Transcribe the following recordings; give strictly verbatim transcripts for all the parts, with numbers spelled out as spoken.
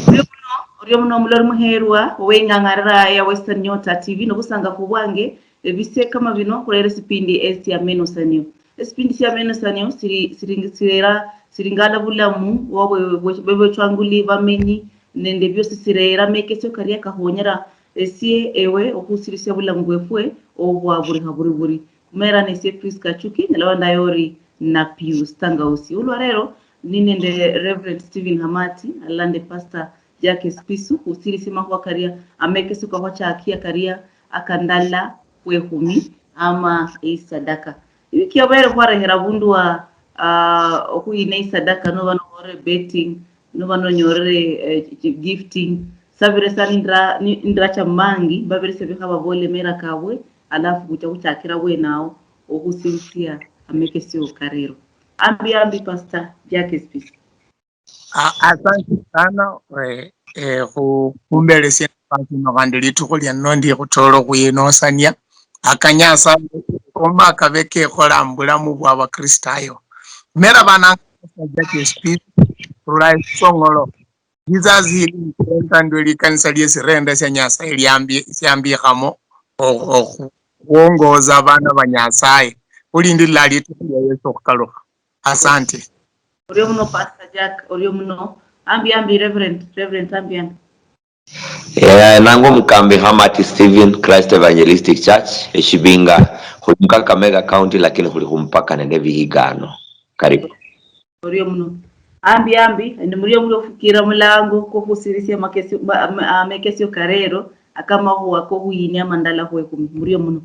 Orio muno, orio muno omulori muherwa oweng'ang'arira ya Western Nyota T V, nobusangafu bwange ebise kama bino khurera esipindi esia Menusanio. Esipindi sia Menusanio siri, siri, sirera, siringala bulamu bwabwe-, bwe-, bwebechwanguli bamenyi nende biosi sirera mekesio karia kakhonyera esie ewe okhusirisia bulamu bwefwe obwa buri haburi buri. Khumera nesie Prisca Achuki, nyala wandaya ori na Pius Tangausi. Olwa rero, ni nende Reverend Stephen Hamati, alala nende Pastor Jack Espisu, khusirisia makhuwa karia, amekesio kakhwachakia karia, akandala khwekhumi, ama eisadaka. Iwiki yabaere khwarehera abundu wa, ah, okhuyina eisadaka, noba nohorere betting, noba nonyorere, eh, gi-, gifting. Sabire sa nindira-, ni-, nindiracha mangi, mbaberesia bikha babole mera kabwe, alafu khucha khuchakira bwenawo okhusirisia amekesio karero. Ambi, ambi, Pastor Jack Espisu. A-, asante sana, eh, eh, khu-, khumbelesia nafasi ino khandi litukhu lia lino ndi khutola okhwinosania. Akanyasa koma kabe kekhola mubulamu bwa Bakristayo. Mera bananga Pastor Jack Espisu, rula Esongolo. Jesus Healing Center ndwe likanisa liesirenda sia Nyasaye liambi-, siambikhamo o-, o-, okhwongoza abana ba Nyasaye. Khulindirira litukhu lia Yesu okhukalukha. Asante. Orio muno, Pastor Jack, orio muno. Ambi, ambi, Reverend, Reverend, ambi, ambi. Eh, nange omukambi Hamati Stephen, Christ Evangelistic Church, Eshibinga, khuli mu Kakamega County, lakini khuli khumupaka nende Vihiga ano. Karibu. Orio muno. Ambi, ambi, ndi murio murio ofukira mulango kwokhusirisia amakesio, ma-, ma-, amekesio karero, akamakhuwa kokhuyinia amandala khwekhumi. Murio muno.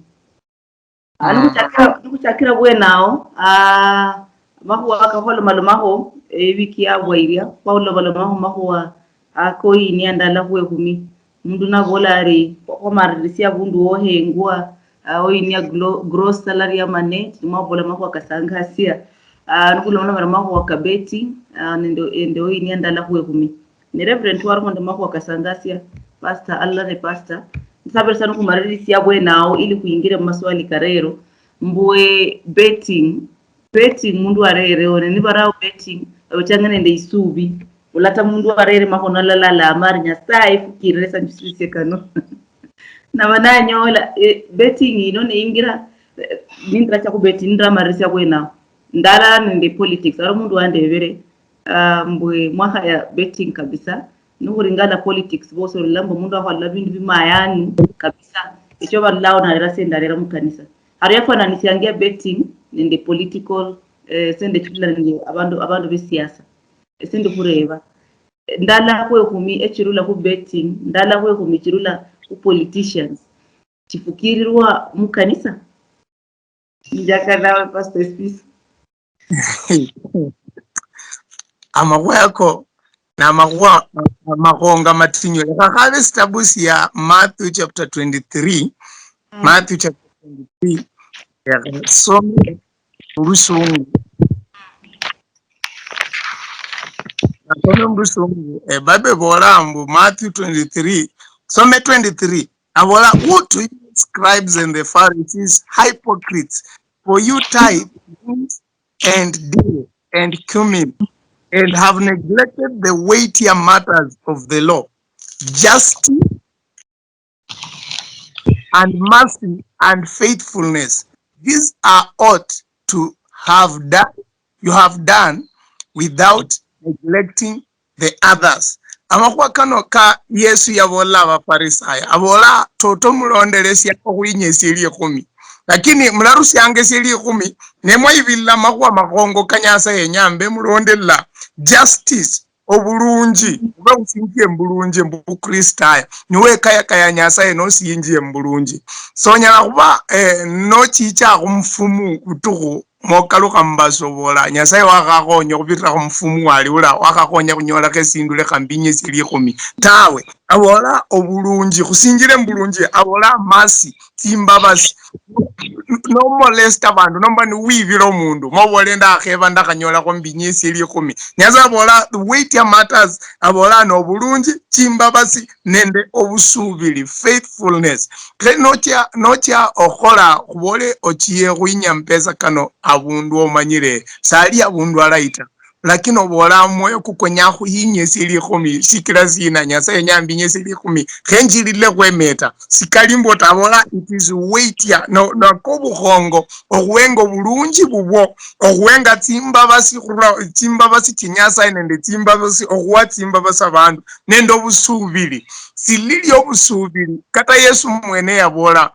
Ah, nikhuchakira, nikhuchakira bwenawo, ah, makhuwa kakhwalomalomakho, eh, ewiki yabwa iria, khwalomalomakho makhuwa, ah, koyinia ndala khwekhumi. Mundu nabola ari, khwamaririsie abundu wohengwa, ah, oyinia glo-, gross salary ya mane, nimwabola makhuwa kasangasia. Ah, nikhulomalomaloma makhuwa ka betting, ah, nende, nende oyinia ndala khwekhumi. Ne Reverend warukho nende makhuwa kasangasia, Pastor, alala ne Pastor. Nsabire sana okhumalirisia abwenawo ili khwingire mumaswali karero. Mbwe betting, betting mundu arerewo, ne nibarawo betting, babechanga nende isubi. Olata mundu arere makhono alala alama ari, "Nyasaye, fukirire sanjusirisie kano." Naba nanyola, eh, betting ino neyingira, eh, nindiracha khu betting, nindiramalirisia abwenawo. Ndala nende politics, ari omundu wandebere, ah, mbwe mwakhaya betting kabisa, nikhuringala politics bosi olola mbu omundu akhola bindu bimayanu kabisa, ekyo barulawo narera sente arera mukanisa. Ari yafananisiangia betting nende political, eh, sente chirula nende abandu, abandu besiasa. Ese ndikhureba. Ndala khwekhumi echirula khu betting, ndala khwekhumi chirula khu politicians, chifukirirwa mukanisa? Njaka nawe, Pastor Espisu. Amakhuwa yako namakhuwa amakhongo amatinyu. Lekha khabe sitabu sia Matthew chapter twenty-three. Mm. Matthew chapter twenty-three. Lekha some Olusungu. Nasome mu Lusungu, eh, Bible ibola mbu Matthew twenty-three, some twenty-three. Abola, "Woe to you, scribes and the Pharisees, hypocrites, for you tithe mint and dill and cumin, and have neglected the weightier matters of the law, justice and mercy and faithfulness. These are ought to have done, you have done without neglecting the others." Amakhuwa kano ka Yesu yaboolera Abafarisayo, aboola, "Toto mulondelesia okhwinyesia elikhumi, lakini mularusianga esie elikhumi, ne mwayibirira amakhuwa makhongo ka Nyasaye yenya mbe mulondelela, justice, obulunji, obe osinjie mubulunji, mubukristayo, niwekayakaya Nyasaye nosinjie mubulunji. Sonyala khuba, eh, nochicha khumufumu butukhu, mokalukha mubasobola, Nyasaye wakhakhonya khubirira khumufumu wali ula, wakhakhonya khunyolakho esindu, lekha mbinyesie elikhumi." Tawe, abola obulunji, khusinjile mubulunji, abola mercy, tsimbabasi. Nomolesta abandu, nomba niwibila omundu, moboole, "Ndakheba, ndakhanyolakho, mbinyesie elikhumi." Nyasaye abola, "The weightier matters," abola, "Nobulunji, tsimbabasi, nende obusubili, faithfulness." Khe nochia, nochia okhola, khubole ochie khwinya mapesa kano abundu omanyire, sali abundu alayi ta. lakini obola mwoyo kukwo nyakhuyinyiesie likhumi. Sikila sina? Nyasaye nyambinyesie likhumi, khenjilile khwemeta. Sikali mbo tabola, it is weightier. No, nako obukhongo, okhuwenga obulunji bubwo, okhuwenga tsimbabasi khurula, tsimbabasi tsia Nyasaye nende tsimbabasi, okhuwa tsimbabasi abandu, nende obusubiri. Silili obusubiri, kata Yesu mwene yabola,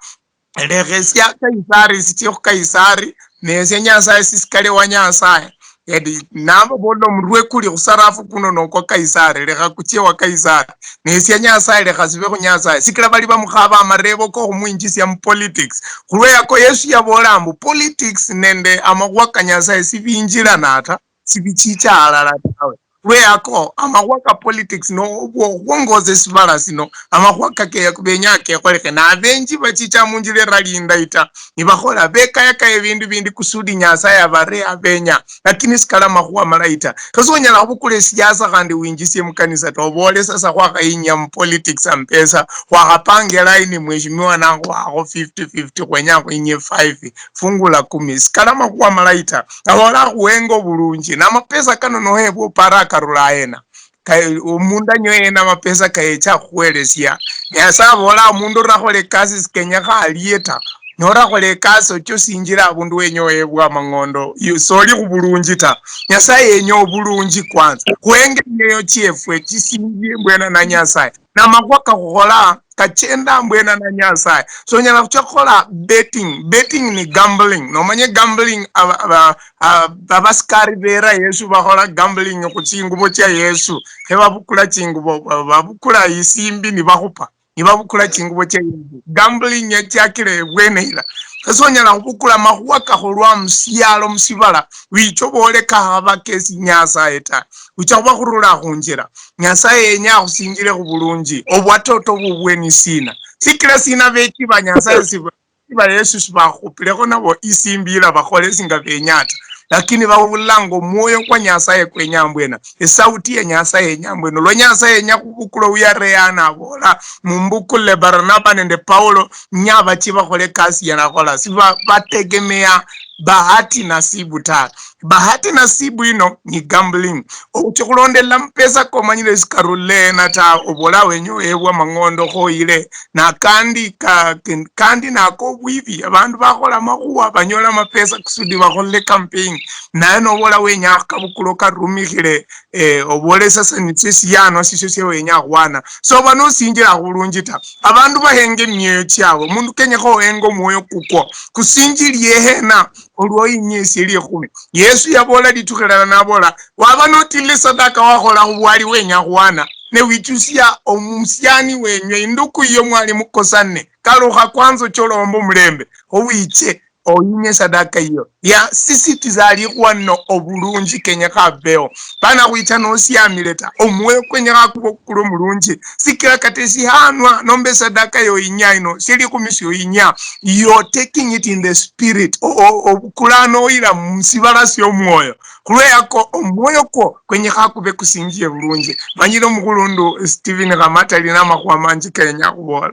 lekha esia Kaisari sitsie khu Kaisari, nesia Nyasaye sisikale wa Nyasaye. Edi nababola, omurwe kuli khusarafu kuno nokwa Kaisari, lekha kuchie wa Kaisari, nesia Nyasaye lekha sibe khu Nyasaye. Sikila bali bamukhaba amarebo kokhumwinjisia mu politics. Khulweyako Yesu yabola mbu politics nende amakhuwa ka Nyasaye sibinjilana ta, sibichicha halala tawe. Lweyako, amakhuwa ka politics no obwo-, obwongoza esibala sino, amakhuwa kakeya kubenya kekholekhe, nabenji bachicha munjila erali indayi ta, nibakhola, bekayakaya ebindu bindi kusudi Nyasaye abare abenya, lakini sikali amakhuwa malayi ta. Khesi onyala khubukula esiasa khandi winjisie mukanisa ta, obole sasa khwakhayinyia mu politics amapesa, khwakhapanga elaini, mheshimiwa nakhuhakho fifty fifty, khwenya khwinye five, fungu la kumi. Sikali amakhuwa malayi ta. Nabola akhuhenga obulunji. Namapesa kano nohebwa opara akarula ahena? Ka-, omundu anyoe hena amapesa kayecha khuhwelesia? Nyasaye abola omundu orakhola ekasi sikenyekha alie ta. Norakhola ekasi ocha osinjire abundu wenya ohebwe amang'ondo. Yo-, soli khubulunji ta. Nyasaye yenya obulunji kwanza. Khuhenge emioyo chiefwe chisinjie mbwena na Nyasaye. Namakhuwa kakhukhola kachenda mbwena na Nyasaye. Sonyala khucha khukhola betting. Betting ni gambling. Nomanye gambling, aba-, aba-, aba-, abasikari bera Yesu bakhola gambling khu chingubo chia Yesu. Khe babukula chingubo, ba-, babukula isimbi nibakhupa. Nibabukula chingubo chia Yesu. Gambling yachakire ebwene ila. Khe sonyala khubukula makhuwa kakholwa musialo, musibala, wicha obole kakhaba kesi Nyasaye ta. Wicha khuba khurula khunjira. Nyasaye yenya akhusinjile khubulunji. Obwatoto bubwe ni sina? Sikila sina bechi ba Nyasaye siba, siba Yesu sibakhupilekho nabo isimbi ila bakhole singa benya ta. Lakini bawulilanga omwoyo kwa Nyasaye kwenya mbwena, esauti ya Nyasaye yenya mbwena. Olwa Nyasaye yenya khubukula uyareyana abola, mumbukule Baranaba nende Paulo, nyabachi bakhole ekasi yanakhola. Siba bategemea bahati nasibu ta. Bahati nasibu ino ni gambling. Oche khulondelela mapesa komanyire sikarulena ta, obola wenya ohebwe amang'ondo khoyile. Na kandi ka-, kandi nako obwibi, abandu bakhola amakhuwa, banyola amapesa kusudi bakholele campaign. Naye nobola wenya kabukulo karumikhile, eh, obole sasa nisio siyanwa sisio sia wenya khwana. So oba nosinjila khulunji ta. Abandu bahenga emioyo chiabwe. Omundu kenyekha ohenga omwoyo kukwo. Kusinjilie hena? Olwa oyinyiesie likhumi. Yesu yabola litukhu lala nabola, waba notilile sadaka wakhola khubwali wenya khwana, ne wichusia omusiani wenywe, induku yiyo mwali mukosane, kalukha kwanza oche olombe omulembe, owiche oyinye sadaka yiyo. Ya sisitiza likhuwa no obulunji kenyekha abewo. Pana khwicha nosiamile ta, omwoyo kwenyekha kuba okukula omulunji. Sikila kata esihanwa nomba esadaka yoyinya ino, sielikhumi sioyinya, you're taking it in the spirit. O-, o-, obukula noyila musibala siomwoyo. Khulweyako omwoyo kwo kwenyekha kube kusinjie bulunji. Manyire omukhulundu Stephen Khamatali namakhuwa manji kenya khubola.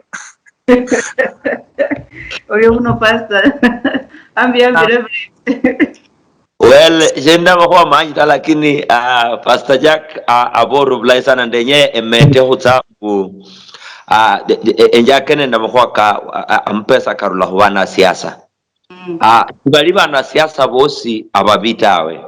Oyo muno pastor. Ambi, ambi, Reverend. Well, shenda makhuwa manji ta, lakini, ah, Pastor Jack, ah, abora obulayi sana, ndenye emete khutsa mbu, ah, de-, de-, e-, enjake nende amakhuwa ka, ah, ah, amapesa karula khu banasiasa. Mm. Ah, sibali banasiasa bosi ababi tawe.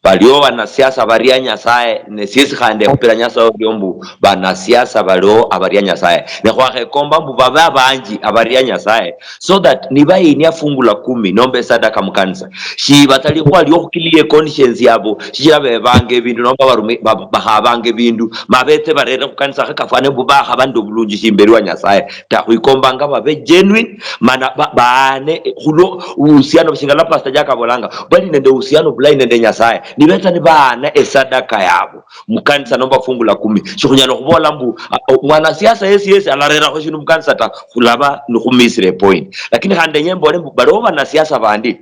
Baliwo banasiasa baria Nyasaye, ne siesi khandi ekhupira Nyasaye orio mbu banasiasa baliwo abaria Nyasaye. Ne khwakhekomba mbu babe abanji abaria Nyasaye, so that nibayinia fungu la kumi nomba esadaka mukanisa, shibatsa likhuwa liokhukiliya econscience yabo, shichira bebanga ebindu nomba barumi-, ba-, bakhabanga ebindu, mabetse barere khukanisa khe kafwane mbu bakhaba nende obulunjishi imberi wa Nyasaye ta. Khwikombanga babe genuine, mana ba-, baane khulwo uhusiano, shinga lwa Pastor Jack abolanga, bali nende uhusiano bulayi nende Nyasaye, nibetsa nibaana esadaka yabo mukanisa nomba fungu la kumi. Shikhunyala khubola mbu, a, o, mwanasiasa yesi yesi alarerakho shindu mukanisa ta, khulaba nikhumisire epoint. Lakini khandi enye mbole mbu, baliwo banasiasa bandi,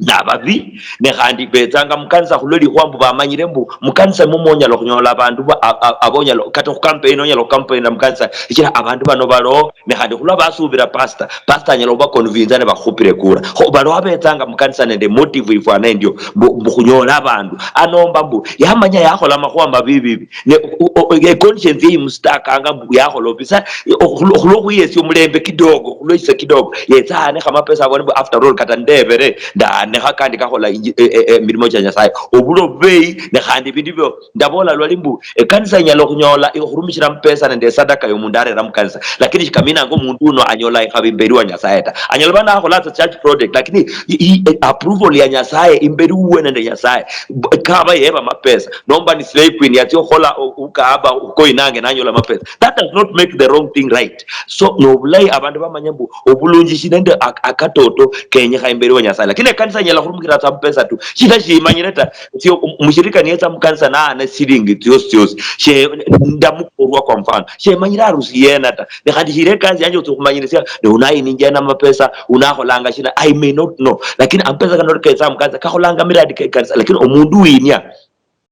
nababi, ne khandi betsanga mukanisa khulwo likhuwa mbu bamanyire mbu mukanisa mumo onyala khunyola abandu ba- a- a- abonyala kata okhukampeyina, onyala okhukampeyina mukanisa, sichira abandu bano balo, ne khandi khulwa basubira pastor, pastor anyala khubaconvinsa ne bakhupire kura. Kho balo abetsanga mukanisa nende motive ifwana endio, mbu mbu khunyola abandu, anomba mbu yamanya yakhola amakhuwa mabibi, ne o- o- o- e conscience ye imustakanga mbu yakhola obi. Sa okhul- okhulwo khwiyesia omulembe kidogo, khulwechisa kidogo, yetsa ahanekha amapesa, abone mbu after all kata ndebere, ndahanekha kandi kakhola inji- e- e- e- emirimo chia Nyasaye. Obula obubeyi, ne khandi ebindu bio ndabola lwali mbu ekanisa inyala okhunyola okhurumishira amapesa nende esadaka yomundu arera mukanisa, lakini shikaminanga omundu uno anyola ikhaba imberi wa Nyasaye ta. Anyala bana akhola as a church project, lakini i- i- approval ya Nyasaye imberi wuwe nende Nyasaye, b- kaba yeba amapesa, nomba ni slay queen yatsia okhola o- ukahaba ukoinange nanyola amapesa, that does not make the wrong thing right. So nobulayi abandu bamanye mbu obulunjishi nende ak- akatoto kenyekha imberi wa Nyasaye, lakini ekanisa inyala khurumikira tsa amapesa tu, shida shimanyire ta. Sio, um- mushirika niyetsa mukanisa naana silingi tsiosi tsiosi, she ndamukorwa kwa mfano, shemanyire harusi yena ta, ne khandi shire ekasi yanje otsia khumanyirisia ne unayininjia na mapesa, unakholanga shina, I may not know, lakini amapesa kano ketsa mukanisa kakholanga miradi ke kanisa, lakini omundu winia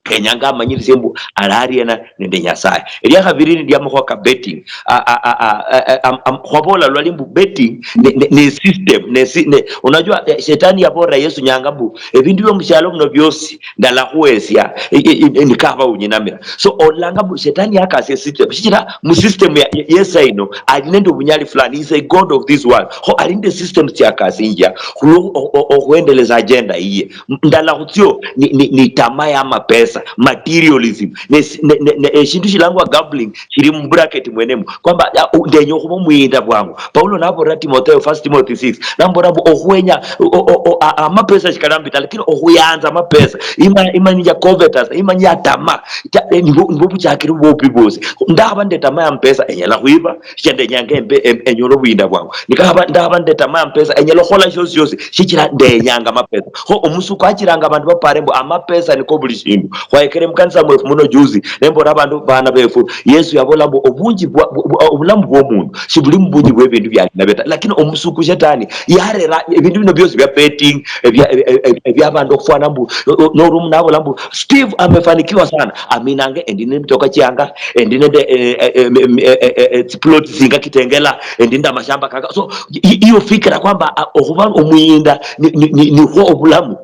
kenyanga amanyirisie mbu arariena nende Nyasaye. Elia khabiri ni lia makhuwa ka betting. A- a- a- a- a- am- am- khwabola lwali mbu betting ne, ne, ne system ne, si- ne, unajua eh, shetani yaborera Yesu nyanga mbu ebindu byo mushialo muno byosi ndalakhuwesia, e- e- e- nikaba unyinamira. So olanga mbu shetani yakasia system, shichira mu system ya- ye- yesa ino ali nende obunyali fulani, is a god of this world, kho ali nende systems chiakasinjia khulwo o- o- okhwendeleza agenda yiye. M- ndala khutsio ni, ni, ni tamaa ya mapesa, materialism, ne, ne, ne, ne, eshindu shilangwa gambling shili mu bracket mwenemo, kwamba ah, u- ndenya okhuba omuyinda bwangu. Paulo nabolera Timotheo, first Timothy six, namubolera mbu okhwenya o- o- o- a- amapesa shikalambi ta, lakini okhuyanza amapesa, ima- imani ya covetous, imani ya tamaa, cha- eh, nibo nibo buchakire bobi bosi. Ndakhaba nende tamaa ya mapesa, enyala khwiba, shicha ndenyanga embe- em- enyole obuyinda bwangu. Nikakhaba ndakhaba nende tamaa ya mapesa, enyala khukhola shiosi shiosi, shichira ndenyanga amapesa. Kho omusuko achiranga abandu bapare mbu amapesa niko buli shindu. Khwayekere mukanisa mwefu muno juzi, nembola abandu bana befu, Yesu yabola mbu obunji bwa- bu- bu- obulamu bwomundu shibuli mubunji bwebindu byali nabyo ta, lakini omusuku shetani yarera ebindu bino byosi bya betting, ebya- ebya- ebya- ebyabandu okufwana mbu o- o- nori omundu nabola mbu Steve amefanikiwa sana, aminange endi nemitoka chianga, endi nende eh, eh, eh, em- em- eh, eh, eh, eh, tsiplot singa Kitengela, endi nende amashamba kaka. So hi- hiyo fikira kwamba ah, okhuba omuyinda ni- ni- ni- nikhwo obulamu.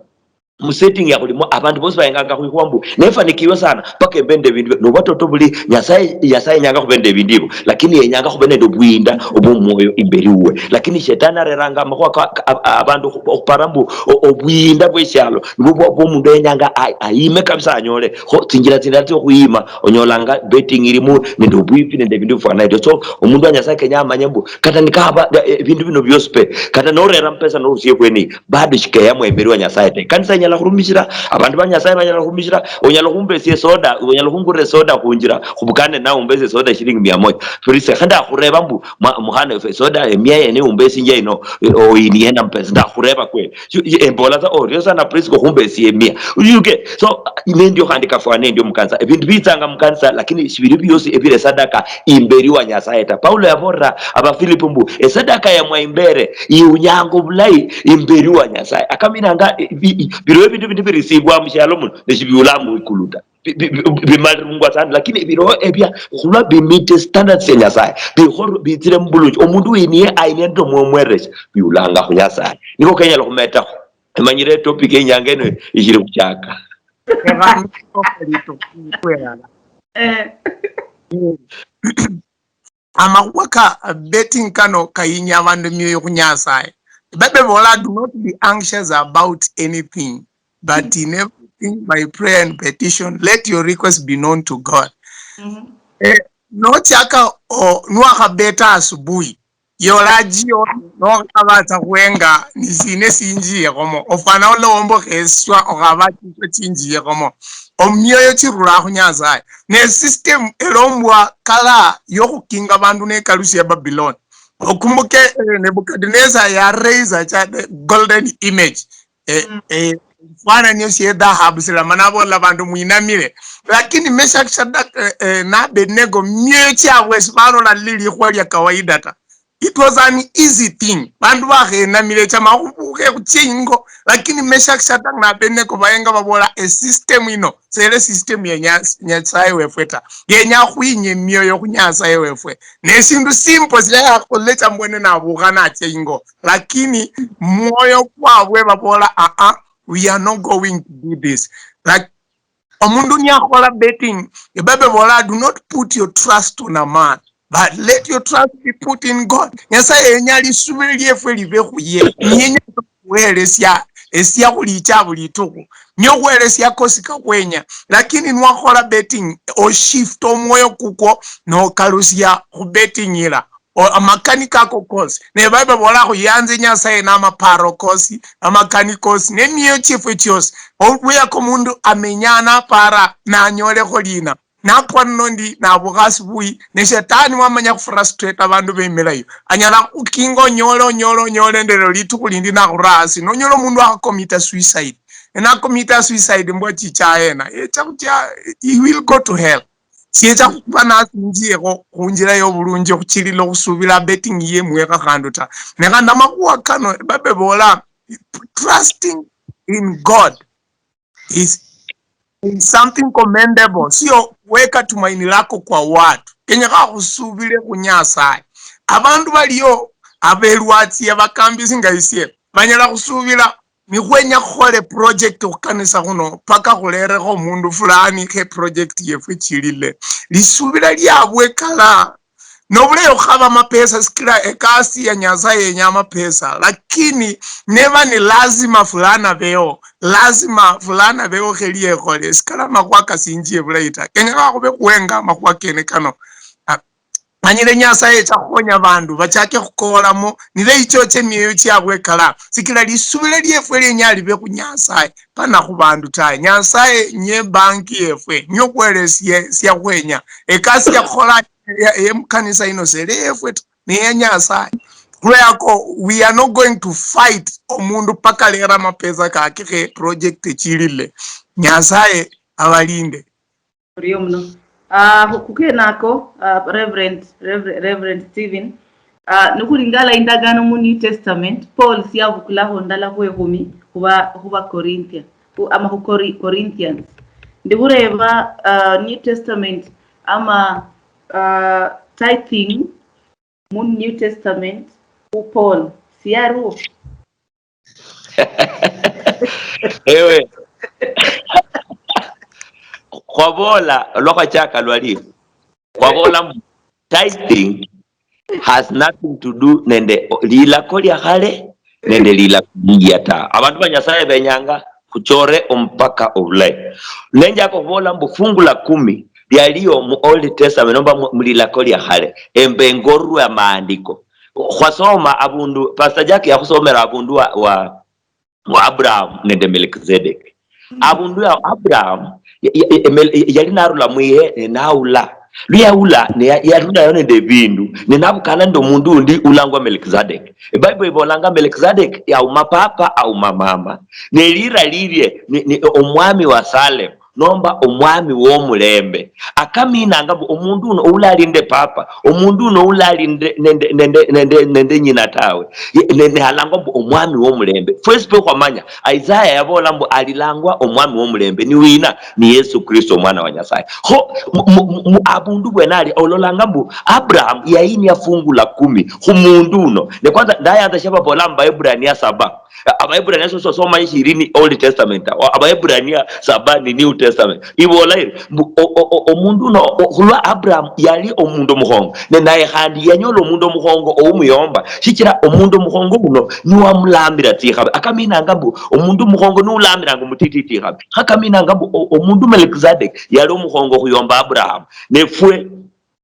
Musetting yakhulimo abandu bosi bayenganga khwikhuwa mbu nefanikiwe sana paka embe nende ebindu bio. Nobwatoto buli nyasaye nyasaye yenyanga khube nende ebindu ebio, lakini yenyanga khube nende obwinda obwomwoyo imberi wuwe. Lakini shetani areranga amakhuwa ka- ka- a- abandu okhu- okhupara mbu o- obwinda bweshialo nibwo bwa- bwomundu yenyanga a- ayime kabisa anyole. Kho tsinjira tsindala tsiokhuyima onyolanga betting ilimu nende obwifi nende ebindu bifwana ebio. So omundu wa nyasaye kenya amanye mbu kata nikaba ebindu bino biosi pe, kata norera amapesa norusie bweni, bado shikeyamwa imberi wa Nyasaye ta. Ikanisa inyala khurumishira, abandu ba Nyasaye banyala khurumishira, onyala khumbesia esoda, onyala khungura esoda khunjira, khubukane nawe umbesie esoda shilingi mia moja. Furi sekha ndakhureba mbu, mwa- mukhana wefu esoda emia yene umbesinjia ino, eh, oyini yena mapesa, ndakhureba kweli. Shu- ye- embola sa, orio sana Prisca khumbesia emia. You get? So, nendio khandi kafwana endio mukanisa. Ebindu bitsanga mukanisa, lakini shibiri biosi ebire sadaka imberi wa Nyasaye ta. Paulo yaborera Abafilipi mbu, esadaka yamwa imbere iunyanga obulayi imberi wa Nyasaye. Akaminanga, eh, bi- bi- biro ebindu bindi birisibwa mushialo muno, neshibiula mwikulu ta. Bi- bi- bi- bimalirungwa sana, lakini biro ebia khulwa bimite standards ya Nyasaye, bikhoro bitsire mubulunji. Omundu winiye aine nende omwomweresha, biulanga khu Nyasaye. Niko kenyala khumetakho. Emanyire etopic yenyanga eno ishiri khuchaka. Eh. Amakhuwa ka betting kano kayinya abandu emioyo khu Nyasaye. Bible bola, do not be anxious about anything, but in everything by prayer and petition let your request be known to God. Eh, nochaka o- nwakhabeta asubuhi, yola jioni nokhabatsa khwenga nisine sinjiyekhomo, ofwana olowombokha eswa okhaba chiswa chinjiyekhomo. Omioyo chirula khu Nyasaye. Ne system elombwa kala yokhukinga bandu nekalusia Babylon. Okumbuke eh, Nebuchadnezzar ya raise cha the golden image, eh, eh, ebifananio sie dhahabu sila mana abola bandu mwinamire. Lakini Meshach, Shadrach eh, eh, na Abednego mioyo chiabwe sibalola lili likhuwa lia kawaida ta. It was an easy thing. Bandu bakhenamile chama khubukhe khuchie ingo, lakini Meshach, Shadrach na Abednego bayenga babola, e system ino sele system ya Nya- Nyasaye wefwe ta. Yenya khwinye mioyo khu Nyasaye wefwe. Ne sindu simple sila yakholile cha mbwene nabukha nachia ingo. Lakini mwoyo kwabwe babola, ah, ah, we are not going to do this. Like, omundu niyakhola betting, eBible bola, do not put your trust on a man, but let your trust be put in God. Nyasaye yenya lisubilo liefwe libe khuye. Niye Nyasaye okhuhelesia esia khulicha buli litukhu. Niye okhuhelesia kosi kakhwenya. Lakini niwakhola betting, oshift omwoyo kukwo, nokalusia khu betting ila. O- amakani kako kosi. Ne babe bola khuyanze Nyasaye namaparo kosi, amakani kosi, nemioyo chiefwe chiosi. Obuyako omundu amenya napara nanyolekho lina. Nakwa nino ndi nabukha asubuhi, ne shetani wamanya khufrustrate abandu bemilayo. Anyala khukinga onyole, onyole, onyole, ndelo litukhu lindi nakhura hasi. Nonyola omundu akhakomita suicide. Ne nakomita suicide mbwa chicha hena. Echa khucha, he will go to hell. Siecha khuba nasinjiekho khunjira yobulunji okhuchilila okhusubila betting ye muwekha khandu ta. Ne khandi amakhuwa kano babe bola, trusting in God is, is something commendable. Sio weka tumaini lako kwa watu. Kenyekha khusubile khu Nyasaye. Abandu baliyo abelwatsi abakambisi nga isie banyala khusubila nikhwenya khukhole project khukanisa khuno, paka khulerekho omundu fulani khe project yefwe chilile. Lisubila liabwe kala nobulayi okhukhaba amapesa, sikila ekasi ya Nyasaye yenya amapesa, lakini neba ni lazima fulana beo, lazima fulana beo kheli ekhole, sikala amakhuwa kasinjie bulayi ta. Kenyekha khube khuhenga amakhuwa kene kano. Ah, manyire Nyasaye echa khukhonya bandu bachake khukoolamo, nibeyichoche emioyo chiabwe kala, sikila lisubila liefwe lienya libe khu Nyasaye, pana khu bandu tawe. Nyasaye niye banki yefwe, niye okhuhelesia siakhwenya. Ekasi yakhukhola ya- eyemukanisa ino seli eyefwe ta, niya Nyasaye. Khulweyako, we are not going to fight omundu paka lera amapesa kake khe project echilile. Nyasaye abalinde. Orio muno. Ah, khu- khukenako, ah, Reverend, Reverend, Reverend Stephen, ah, nikhuringala indagano mu New Testament, Paul siyabukulakho ndala khwekhumi khuba, khuba Corinthian, khu- ama khu Cori- Corinthians. Ndikhureba, ah, New Testament ama, ah, tithing mu New Testament khu Paul siyaruo? Ewe. Khwabola olwa khwachaka lwali. Khwabola mbu tithing has nothing to do nende lilako lia khale nende lilako lilia ta. Abandu ba Nyasaye benyanga khuchore omupaka obulayi. Nenjaka khubola mbu fungu la kumi lialio mu Old Testament nomba mu- mulilako lia khale, embe ngorwe amaandiko. Khwasoma abundu, Pastor Jack yakhusomera abundu wa, wa, wa Abraham nende Melchizedek. Abundu ya Abraham ya- ya- ya- Mel- yali narula mwihe ne naula. Luyawula ne ya- yarulayo nende ebindu, ne nabukana nende omundu undi ulangwa Melchizedek. Ebible ibolanga Melchizedek yauma papa, auma mama. Ne lira lilie ni, ni omwami wa Salem, nomba omwami womulembe. Akaminanga mbu omundu uno oula ali nende papa, omundu uno oula ali nende, nende, nende, nende, nende nyina tawe. Ye- ne- ne alangwa mbu omwami womulembe. Fwesi pe khwamanya Isaya yabola mbu alilangwa omwami womulembe ni wina? Ni Yesu Kristo, omwana wa Nyasaye. Kho mu- mu- mu- mu abundu bwene ali ololanga mbu Abraham yayinia fungu la kumi khumundu uno. Ne kwanza ndayanza shababola mu Baebrania saba. Abaebrania soso soma ishirini Old Testament, Abaebrania saba ni New Testament. Ibola iri mbu o- o- o- omundu uno o- khulwa Abraham yali omundu omukhongo, ne naye khandi yanyola omundu omukhongo oumuyomba, shichira omundu omukhongo uno niwamulambira tsikhabi. Akaminanga mbu omundu omukhongo niulamiranga omutiti tsikhabi. Khakaminanga mbu o- omundu Melchizedek yali omukhongo khuyomba Abraham. Nefwe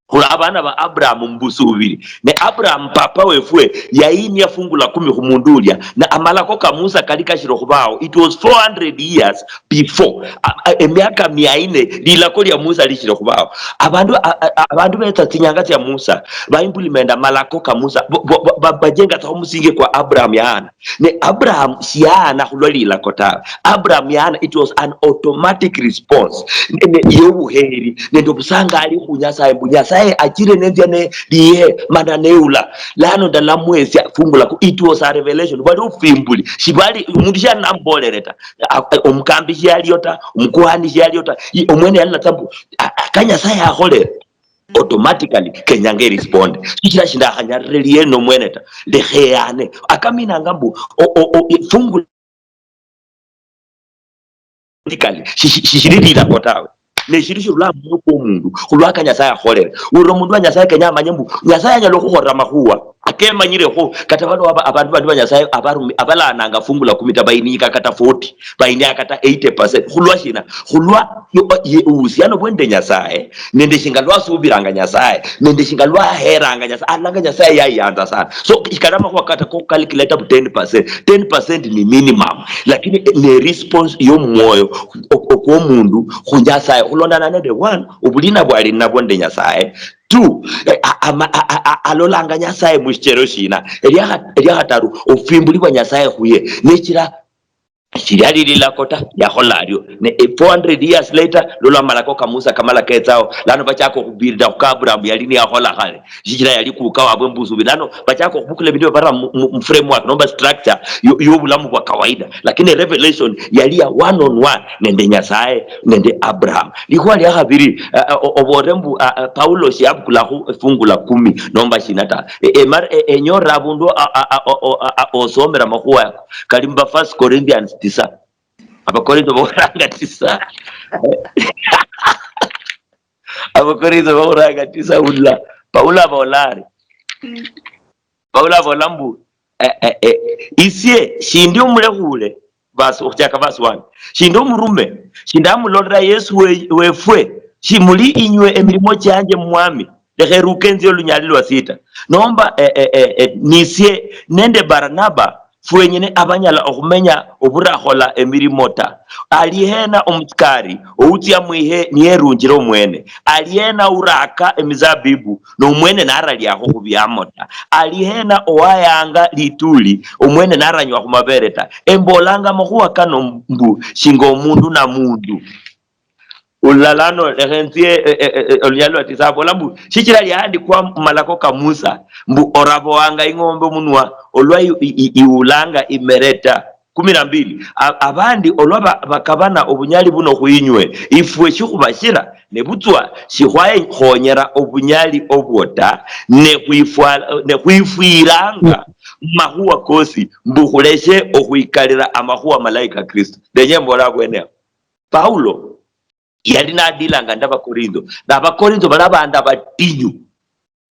khuli abana ba Abraham mubusubiri. Ne Abraham papa wefwe yayinia fungu la kumi khumundu ulia, na amalako ka Musa kali kashiri khubao. It was four hundred years before. A- a- emiaka mia ine lilako lia Musa lishiri khubao. Abandu a- a- a- abandu betsa tsinyanga tsia Musa, ba implement amalako ka Musa, bo- bo- bo- ba- bajenga tsa omusingi kwa Abraham yaana. Ne Abraham shiyaana khulwa lilako tawe. Abraham yaana, it was an automatic response. Ne- ne- yobuheri nende obusangali khu Nyasaye, mbu Nyasaye Nyasaye achire nenzia ne lihe, mana neula. Lano ndalamwesia fungu la ku-, it was a revelation. Bwali obufimbuli. Shibali, omundu shiali nambolere ta. A-, a-, omukambi shialio ta, omukuhani shialio ta. I-, omwene yalola tsa mbu, a-, a-, ka Nyasaye akholere, automatically kenyanga eresponde. Shichira shindakhanyarire lihe nomwene ta. Lekheyane. Akaminanga mbu, o-, o-, o-, fungu Physically, shi-, shi-, shishili lilako tawe. Ne shindu shirula mumwoyo kwomundu, khulwa ka Nyasaye akholere. Ura omundu wa Nyasaye kenya amanye mbu, Nyasaye anyala okhukholera amakhuwa, akemanyilekho, kata bano aba-, abandu bandi ba Nyasaye abarumi-, abalananga fungu la kumi ta, bainiika kata forty, bainiika kata eighty percent. Khulwa shina? Khulwa yo-, ye-, uhusiano bwende Nyasaye, nende shinga lwasubiranga Nyasaye, nende shinga lwaheranga Nyasaye, alanga Nyasaye yayanza sana. So, shikali amakhuwa kata ko calculator bu ten percent. Ten percent ni minimum. Lakini, eh, ne response yomwoyo ok-, okwomundu khu Nyasaye, khulondana nende one, obulina bwali nabwo nende Nyasaye. Two, eh, a-, ama-, a-, a-, a-, alolanga Nyasaye mushichero shina. Eliakha-, eliakhataru, obufimbuli bwa Nyasaye khuye. Nechira, shilia lililako ta, yakhola ario. Ne, eh, four hundred years later, lolwa amalako ka Musa kamala ketsao, lano bachaka okhubuilda khu ka Abraham yali niyakhola khale. Shichira yali kuka wabwe mbusubi. Lano bachaka okhubukula ebindu bibara mu, mu, mu framework nomba structure yo, yobulamu bwa kawaida. Lakini revelation yali ya one on one nende Nyasaye, nende Abraham. Likhuwa lia khabiri, eh, eh, o-, obore mbu, ah, ah, Paulo shiabukulakhu efungu la kumi nomba shina ta. E, e, mar-, e, enyora abundu a, a, a, o, o, a, a, osomera makhuwa yako. Kali mba First Corinthians tisa. Abakorintho bokhuranga tisa. Abakorintho bokhuranga tisa, ula. Paulo abola ari. Paulo abola mbu, eh, eh, eh, isie shindi omulekhule, basi, okhuchaka basi one. Shindi omurume, shindi amulolera Yesu we-, wefwe, shimuli inywe emirimo chianje mu Mwami, lekha eruke nzie olunyali lwa sita. Nomba, eh, eh, eh, eh, nisie nende Baranaba, fwenyene abanyala okhumenya oburakhola emirimo ta. Ali hena omusikari outsia mwihe niyerunjira omwene? Ali hena ouraka emizabibu nomwene naraliakho khubiamo ta? Ali hena owayanga lituli omwene naranywa khumabere ta? Embolanga amakhuwa kano mbu shinga omundu na mundu. Ula lano, lekha enzie, e, e, e, e, olunyali lwa tisa abola mbu, shichira liahandikwa mumalako ka Musa, mbu, "Oraboanga ing'ombe omunwa, olwa i-, i-, i-, iulanga imere ta." Kumi na mbili, a-, abandi olwa ba-, bakabana obunyali buno khwinywe, ifwe shikhubashira, nebutswa shikhwakhonyera obunyali obwo ta, ne khwifwa-, ne khwifwiranga mumakhuwa kosi, mbu khuleshe okhwikalira amakhuwa malayi ka Kristo. Ndenye mbola abwene awo. Paulo yali nadilanga nende Abakorintho. Na Abakorintho bali abandu abatinyu.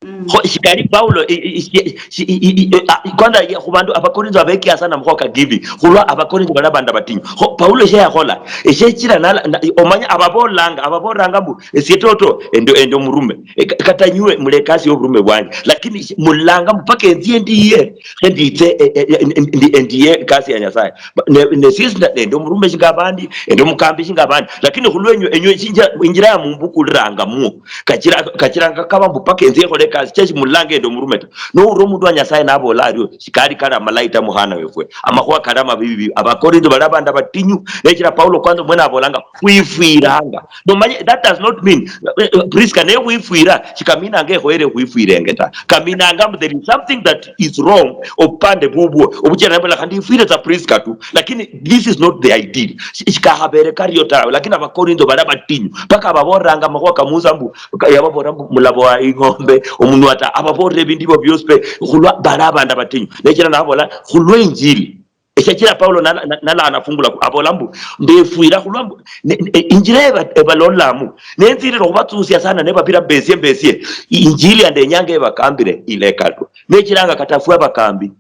Mm. Kho shikali Paulo, i-, i-, shi-, shi-, i-, i-, i-, a-, kwanza ya, khubandu Abakorintho abekia sana mukhuwa ka giving. Khulwa Abakorintho bali abandu abatinyu. Kho Paulo eshe yakhola, eshe chira nala, na, omanya ababolanga, ababolanga mbu, "Esie toto, endo, endo murume. E, ka-, kata nywe mule kasi yoburume bwanje. Lakini shi-, mulanga mpaka enzie ndiye, khe nditse, e, e, e, ndi-, ndiye kasi ya Nyasaye." Ba-, ne, ne sisi nda-, nende omurume shinga abandi, nende omukambi shinga abandi. Lakini khulwenywe, enywe shinja-, injira ya mumbukuliranga muo. Kachira-, kachiranga kaba mbu paka enzie ekhole ekasi, cheshi mulanga nende omurume ta. Noura omundu wa Nyasaye nabola ario, shikali kali amalayi ta mukhana wefwe. Amakhuwa kali amabibi. Abakorintho bali abandu abatinyu. Nechira Paulo kwanza mwene abolanga, "Khwifwiranga." Nomanye, that does not mean, eh, eh, Prisca, ne khwifwira, shikaminanga ekhoyere khwifwirenge ta. Kaminanga mbu there is something that is wrong obupande bubwo. Obuchera nebola khandi ifwire tsa Prisca tu. Lakini this is not the ideal. Shi-, shikakhabere kario tawe. Lakini Abakorintho bali abatinyu. Paka ababoreranga amakhuwa ka Musa mbu, ka-, yababorera mbu, "Mulabo wa ing'ombe, omunwa ta." Ababorera ebindu ebyo biosi pe, khulwa bali abandu abatinyu. Nechira nabola, khulwa injili. Eshiachira Paulo nala-, na-, nalana fungula ku-, abola mbu, "Ndefwira khulwa mbu, ne-, ne-, injira eba-, ebalolamo. Nenzirira okhubatsusia sana nebabira mbesie, mbesie. Injili ya ndenyanga ebakambire ilekatwa." Nechiranga kata fwe abakambi,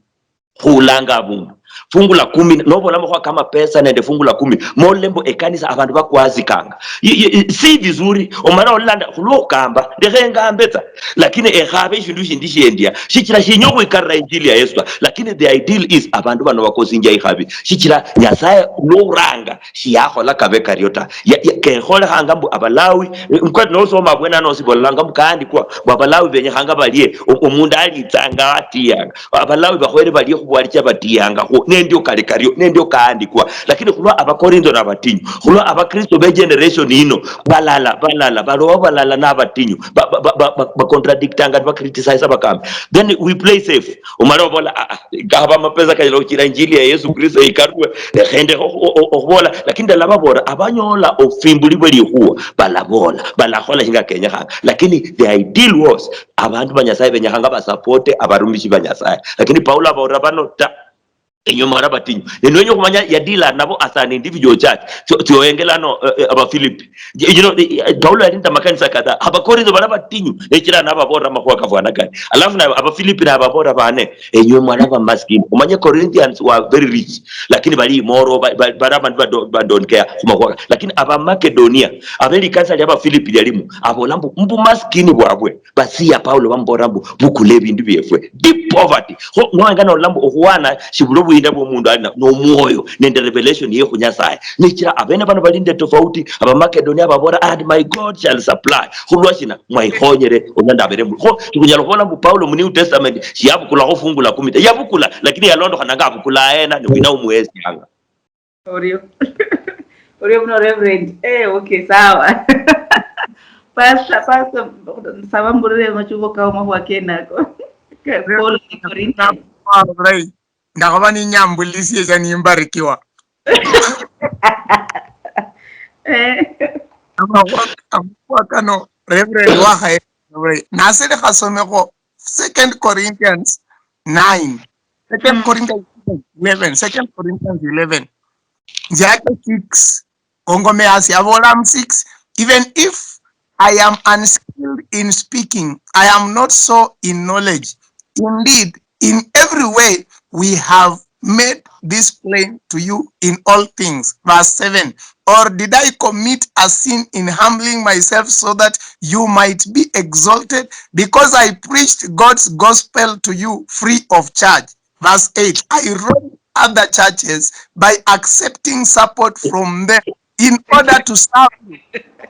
khulanga abundu. Fungu la kumi, nobola makhuwa kama pesa nende fungu la kumi, molole mbu ekanisa abandu bakwazikanga. Y-, y-, y-, si vizuri, omala olanda, khulwokhukamba, lekha engambe tsa. Lakini ekhabe eshindu shindi shiendia, shichira shinya okhwikarira injili ya Yesu ta. Lakini the ideal is abandu bano bakosinjia ikhabi. Shichira Nyasaye lwouranga, shiyakhola kabe kario ta. Ya, ya, kekholekhanga mbu Abalawi, eh, mkwati nosoma abwene ano sibolanga mbu kaandikwa, mbu Abalawi benyekhanga balie, o-, omundu alitsanga atiyanga. Abalawi bakhoyere balie khubwalicha batiyangakho. nendio kali kario, nendio kaandikwa. Lakini khulwa Abakorintho nabatinyu, khulwa Abakristo be generation ino, balala, balala, balowo balala nabatinyu, ba, ba, ba, ba, ba, bacontractanga, nibacriticize, bakamba. Then we play safe. Omala obola, "Ah, ah, kahaba amapesa kanyala khuchira injili ya Yesu Kristo ikarwe, eh, khende o-, o-, o-, okhubola." Lakini ndala babora, abanyola ofimbuli bwe likhuwa, balabola, balakhola shinga kenyekhana. Lakini the ideal was, abandu ba Nyasaye benyekhanga basapote abarumishi ba Nyasaye. Lakini Paulo abaura bano ta. Enywe mwara batinyu. Ne nwenya okhumanya yadila nabo as an individual church. Tio-, tioyengela no, eh, eh, Abafilipi. You know, eh, eh, Paulo yalinda makanisa kadhaa. Abakorintho bara batinyu. Nechira nababorera amakhuwa kafwana kani. Alafu na Abafilipi nababora bane, "Enywe mwara bamaskini." Omanye Corinthians were very rich. Lakini bali imoro, ba-, ba-, bara abandu bado-, badonkeya khumakhuwa. Lakini Abamakedonia, abeli kanisa lia Abafilipi lialimu, abola mbu, mbu maskini bwabwe. Basiya Paulo bamuboolera mbu, "Bukula ebindu biefwe." Deep poverty. Kho, noenga nolola mbu okhuwana shibula obuyinda bwomundu ali na-, nomwoyo nende revelation ye khu Nyasaye. Nichira abene bano bali nende tofauti, Abamakedonia babola, "And my God shall supply." Khulwa shina? Mwayikhonyere, onya ndabere mu-, kho, sikhunyala khubola mbu Paulo mu New Testament shiyabukulakho fungu la kumi ta. Yabukula, lakini yalondokhana nga abukula aena, ni wina umuhesianga. Orio. Orio muno, Reverend. Eh, okay, sawa. Pastor, Pastor, saba mburire machubo kao makhuwa kenako. Ka-, Paul ni Corinthians. Bulayi. Ndakhoba ninyambulisie cha nimbarikiwa. Eh. Amakhuwa, amakhuwa kano, Reverend, wakhaye bulayi. Nasili khasomekho Second Corinthians nine. Second Corinthians eleven. Second Corinthians eleven. Nziaka six. Kongome hasi, abola mu six. "Even if I am unskilled in speaking, I am not so in knowledge. Indeed, in every way we have made this plain to you in all things." Verse seven. "Or did I commit a sin in humbling myself so that you might be exalted? Because I preached God's gospel to you free of charge." Verse eight. "I robbed other churches by accepting support from them in order to serve you."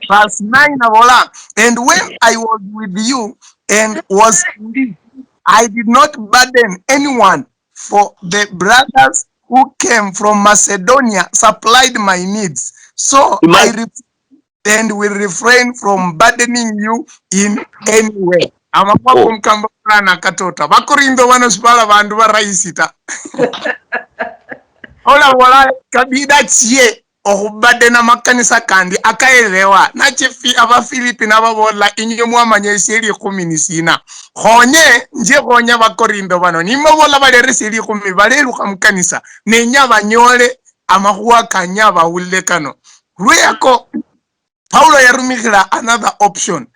Verse nine, abola, "And when I was with you and was in need, I did not burden anyone, for the brothers who came from Macedonia supplied my needs. So I re-, and will refrain from burdening you in any way." Amakhuwa komukamba fulana akatota. Bakorintho bano sibala bandu barahisi ta. Olabola kabida chie okhubade namakanisa kandi akaelewa. Nache fi-, Abafilipi nababola, "Inywe mwamanya esie likhumi ni sina. Khonye, nje khonye Abakorintho bano." Nimabola baleresie likhumi, balelukha mukanisa. Nenya banyole amakhuwa kanya bawulile kano. Lweyako, Paulo yarumikhila another option.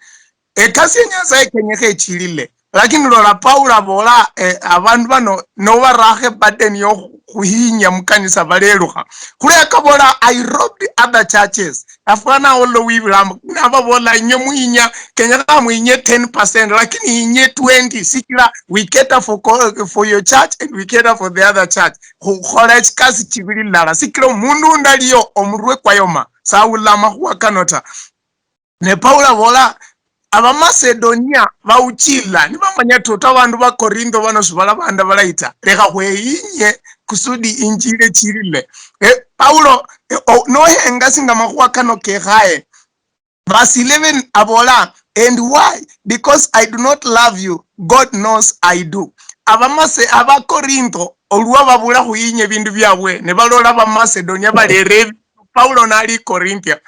Ekasi ya Nyasaye kenyekha echilile. Lakini lola Paulo abola, eh, abandu bano nobarakho eburden yokhuhinya mukanisa balelukha. Khulwekabola, "I robbed other churches." Afwana olo wibilambo. Nababola, "Inywe muhinya, kenyekha muhinye ten percent, lakini hinye twenty, sikila we cater for co-, for your church and we cater for the other church." Khukhola echikasi chibili lala. Sikila omundu undi aliyo omurwe kwayoma. Sawulila amakhuwa kano ta. Ne Paulo abola, "Abamasedonia bauchilila, nibamanya toto abandu ba Korintho bano sibala bandu balayi ta. Lekha khweyinye kusudi injili ichilile." Eh, Paulo, eh, o-, nohenga singa amakhuwa kano kekhaye. Verse eleven abola, "And why? Because I do not love you. God knows I do." Abamase-, Abakorintho, olwa babula khuyinye ebindu byabwe, ne balola Abamasedonia balera ebi-, Paulo nali Korinthia,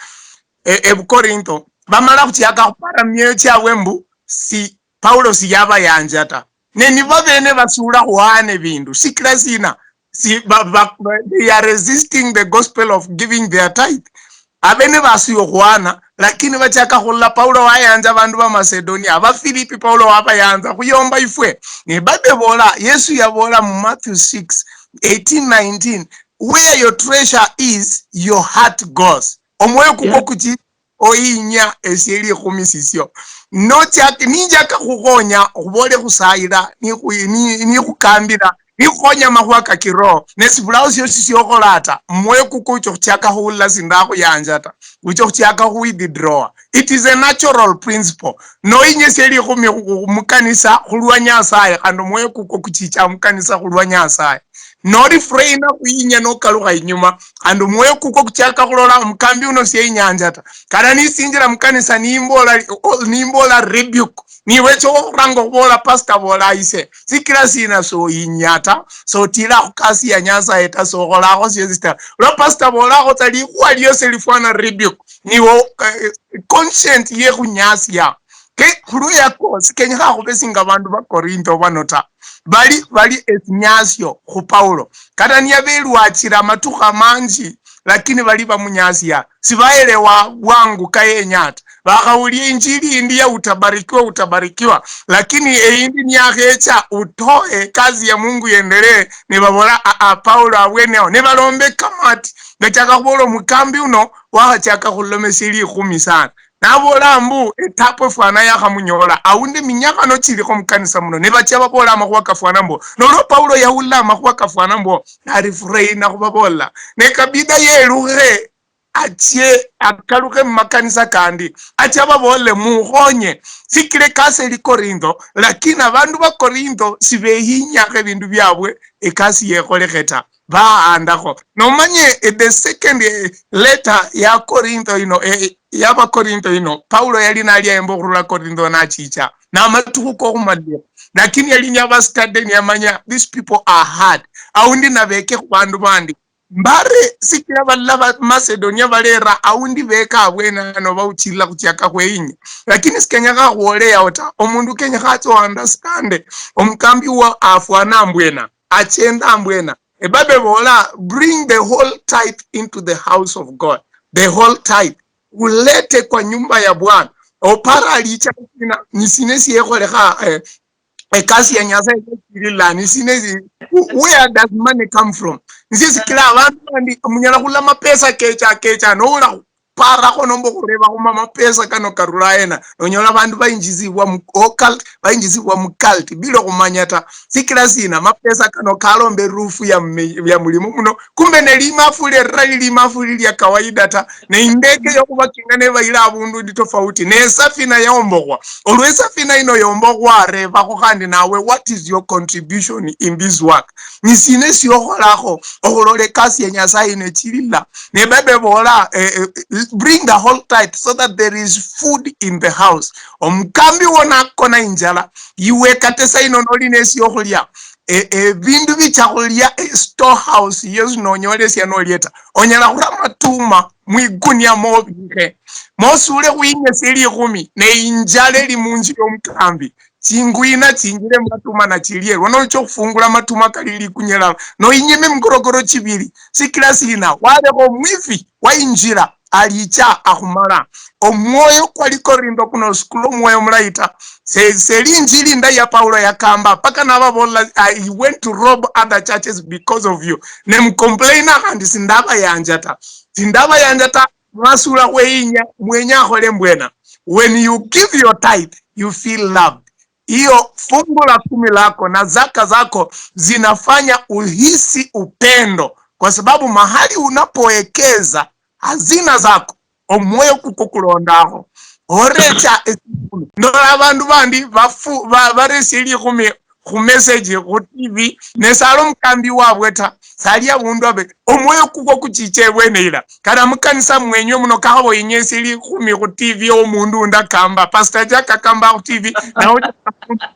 e, e Bukorintho, bamala khuchaka khupara mumioyo chiabwe mbu, si, Paulo siyabayanja ta. Ne nibo bene basuula khuhaana ebindu. Sikila sina? Si, ba, ba, ba, they are resisting the gospel of giving their tithe. Abene basuya okhwana, lakini bachaka khulola Paulo wayanza abandu ba Macedonia. Aba Filipi Paulo wabayanza khuyomba ifwe. Ne Bible ebola, Yesu yabola mu Matthew six, eighteen, nineteen, "Where your treasure is, your heart goes." Omwoyo kukwo kuchi oyinya esie likhumi sisio. Nochak-, ninjaka khukhonya, khubole khusayila, nikhu-, ni-, nikhukambila, nikhukhonya amakhuwa ka kiroho, ne sibulaho siosi siokhola ta, mwoyo kukwo ucha khuchaka khuwulila sindakhuyanja ta, ucha khuchaka khu withdraw. It is a natural principle. Noyinyesia likhumi khu-, khu-, mukanisa khulwa Nyasaye, khandi omwoyo kukwo kuchicha mukanisa khulwa Nyasaye. Norefraina khuyinya nokalukha inyuma, khandi omwoyo kukwo kuchaka khulola omukambi uno sieyinyanja ta. Kata nisinjira mukanisa nimbola, nimbola rebuke, niwecha okhuranga okhubola pastor bola ise. Sikila sina? Soyinya ta, sotila khukasi ya Nyasaye ta, sokholakho siosi ta. Lwa pastor bolakho tsa likhuwa liosi lifwana rebuke, niwo eh, consent yekhunyasia. Ke khulweyako sikenyekha khube singa bandu ba Korinto bano ta, bali bali esinyasio khu Paulo. Kata niyabelwachira amatukha manji, lakini bali bamunyasia, sibaelewa bwangu kayenya ta. Bakhawulia injili indi ya utabarikiwa, utabarikiwa, lakini eyindi niyakhecha utoe, kazi ya Mungu yendelee. Nibabola aa, Paulo abweneho, nibalombe kamati. Ngachaka khubola omukambi uno, wakhachaka khulomesia likhumi sana. Naboola mbu etapu efwana yakhamunyola, aundi minyakhano chilikho mukanisa muno, nibacha baboola amakhuwa kafwana mbo, nolwa Paulo yawulila amakhuwa kafwana mbo, narefraina khubaboolela. Ne kabida yelukhe, achie akalukhe mumakanisa kandi, achie ababoolele, mukhonye, sikila ekasi eli Korintho, lakini abandu ba Korintho sibehinyakho ebindu biabwe, ekasi yekholekhe ta. Bahandakho. Nomanye eh, the second eh, letter ya Korintho ino, eh, ya Bakorintho ino, Paulo yali nali aemba okhurula Korintho nachicha namatukhu kokhumalira, lakini yali niyaba study niyamanya these people are hard. Aundi nabeke khubandu bandi mbare sikila balala ba Macedonia balera aundi beka abwene ano bauchilila khuchiaka khweinya, lakini sikenyakha khwole yao ta. Omundu kenyakha atso understand omukambi wa afwana mbwena, achenda mbwena. Ebible ebola, bring the whole tithe into the house of God. The whole tithe. Ulete kwa nyumba ya Bwana. Opara alicha sina, nisine siekholekha eh, ekasi ya Nyasaye yechilila, nisine si, where does money come from? Nisye sikila abandu bandi munyala khula mapesa kecha kecha, noula parakho nomba okhurebakho ma mapesa kano karula hena, nonyola abandu bainjisibwa mu occult, bainjisibwa mu cult bila okhumanya ta. Sikila sina? Mapesa kano kalomba erufu ya, ya mulimo muno, kumbe ne limafu lerira li limafu li lya kawaida ta, ne indege yokhubakinga nebayila abundu ndi tofauti, ne esafina yombokhwa. Olwa esafina ino yombokhwa, rebakho khandi nawe, what is your contribution in this work? Nisina esiokholakho okhulola ekasi ya Nyasaye ino echilila? Ne Bible ebola eh, eh, bring the whole tithe so that there is food in the house. Omukambi wo nakona injala, iwe kata esaa ino noli nesiokhulia, e- ebindu bicha khulia e storehouse yosi nonyola esia nolia ta. Onyala khura amatuma mwigunia mobikhe, mosule khwinyesia likhumi, ne injala eli munju yomukambi, chingwina chinjile mumatuma nachilierwa, nocha okhufungula amatuma kali likunya lala, noinyime migorogoro chibili. Sikila sina? Walekha omwifi wainjila, alicha akhumala. Omwoyo kwali Korinto kuno sikuli omwoyo mulayi ta. Se- seli injili indayi ya Paulo yakamba, paka nababolela, "I went to rob other churches because of you." Ne mucomplaina khandi sindabayanja ta. Sindabayanja ta. Mwasula khweyinya, mwenya akhole mbwena. When you give your tithe, you feel loved. Hiyo fungu la kumi lako na zaka zako zinafanya uhisi upendo, kwa sababu mahali unapowekeza hazina zako, omwoyo kukwo kulondakho. Orecha esikulu. Ndola abandu bandi bafu ba, baresie likhumi khu message khu T V, ne sali omukambi wabwe ta, sali abundu abe. Omwoyo kukwo kuchicha ebwene ila. Kata mukanisa mwenywe muno kakhaba oyinyesi likhumi khu T V omundu undi akamba, Pastor Jack akamba khu T V, nawe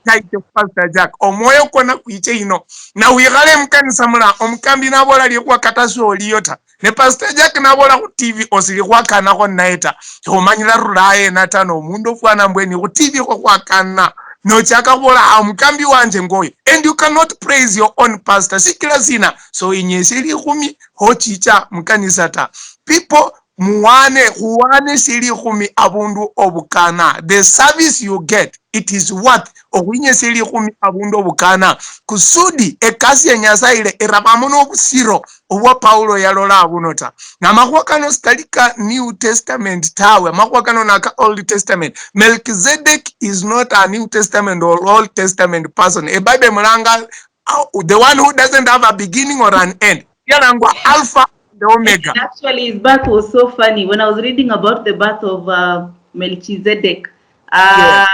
taite khu Pastor Jack. Omwoyo kwo nakwiche ino. Na wikhale mukanisa mula, omukambi nabola likhuwa kata soliyo ta. Ne Pastor Jack nabola khu T V, osili khwakanakho naye ta. Omanyira rula yena ta, nomundu ofwana mbweni khu T V khwo khwakana. Nochaka khubola, "Ah, omukambi wanje ngoyo." And you cannot praise your own pastor. Sikila sina? So inyesie likhumi, hochicha mukanisa ta. People, muwane, khuwane silikhumi abundu obukana. The service you get, it is worth okhwinyesia likhumi abundu obukana, kusudi ekasi ya Nyasaye ile erabamo nobusiro obwa Paulo yalola abuno ta. Namakhuwa kano sikali ka New Testament tawe, amakhuwa kano naka Old Testament. Melchizedek is not a New Testament or Old Testament person. Ebible emulanga uh, the one who doesn't have a beginning or an end. Yalangwa Alpha and Omega. Actually, his birth was so funny. When I was reading about the birth of uh, Melchizedek, uh,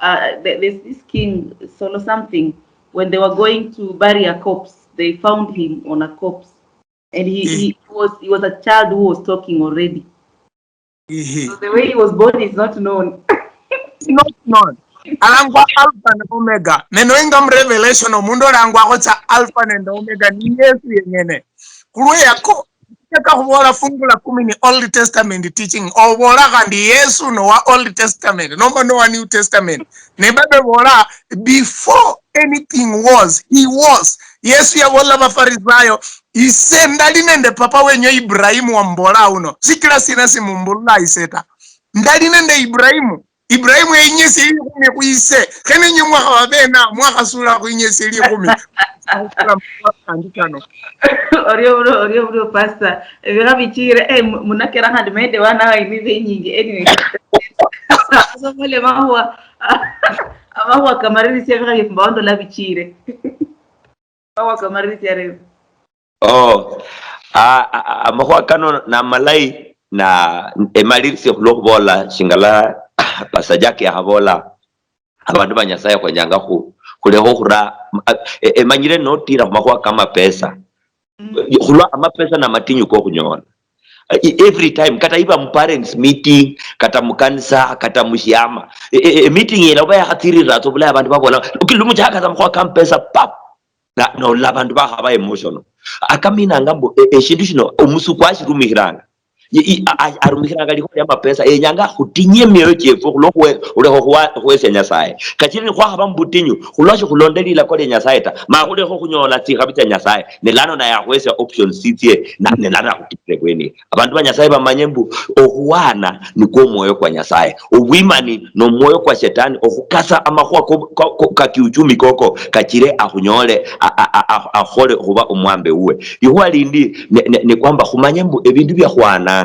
uh, th- there's this king, Solo something, when they were going to bury a corpse, they found him on a corpse. And he, he was he was a child who was talking already. Ehe. So the way he was born is not known. Not known. Alangwa Alpha na Omega. Neno inga mu Revelation omundu olangwakho tsa Alpha nende Omega ni Yesu yenyene. Khulweyako, teka khubola fungu la kumi ni Old Testament teaching. Obola khandi Yesu nowa Old Testament, nomba nowa New Testament. Ne Bible bola, before anything was, he was. Yesu yabola Bafarisayo, ise ndali nende papa wenyu Ibrahimu wambola uno. Sikila sina simumbulula ise ta. Ndali nende Ibrahimu. Ibrahimu eyinyesya likhumi khwise. Khene inywe mwakhaba bena, mwakhasula khwinyesya likhumi. Andikano. Orio buno, orio buno, Pastor. Ebira bichire, eh, mu- munakera khandi mende wana wa imibe nyingi. Anyway. Somole mahwa. Amahwa kamariri sia bikha bifumba ondola bichire. Amahwa kamariri sia rero. Oh, a- a- a- amakhuwa kano namalayi na emalirisie khulwokhubola shingala Pastor Jack yakhabola, abandu ba Nyasaye khwenyanga khu khulekha okhura a- e- emanyire notira khumakhuwa kamapesa. Khulwa amapesa namatinyu kokhunyola. E- every time, kata iba mu parents meeting, kata mukanisa, kata mushiama, e- e- e- meeting yela oba yakhatsirira tsa obulayi, abandu babola, "Ukili muchaka tsa amakhuwa kamapesa pap." Na nolola abandu bakhaba emotional. Akaminanga mbu e- eshindu shino omusuku ashirumikhiranga. I- i- a- a- arumikhiranga likhuwa lia mapesa, yenyanga khutinye emioyo chiefwe khulwa khuwe- khulekha khuwa- khuwesia Nyasaye. Kachiri nikhwakhaba mubutinyu khulwa shikhulonde lilako lia Nyasaye ta, ma khulekha khunyola tsikhabi tsia Nyasaye, ne lano naye akhwesia options tsitsie, na- ne lano akhutikire bweni. Abandu ba Nyasaye bamanye mbu okhuwana nikwo omwoyo kwa Nyasaye. Obwimani nomwoyo kwa shetani okhukasa amakhuwa ko- ko- ko- ka kiuchumi koko kachire akhunyole a- a- a- a- akhole khuba omwambe wuwe. Likhuwa lindi ne- ne- ni kwamba khumanye mbu ebindu biakhwananga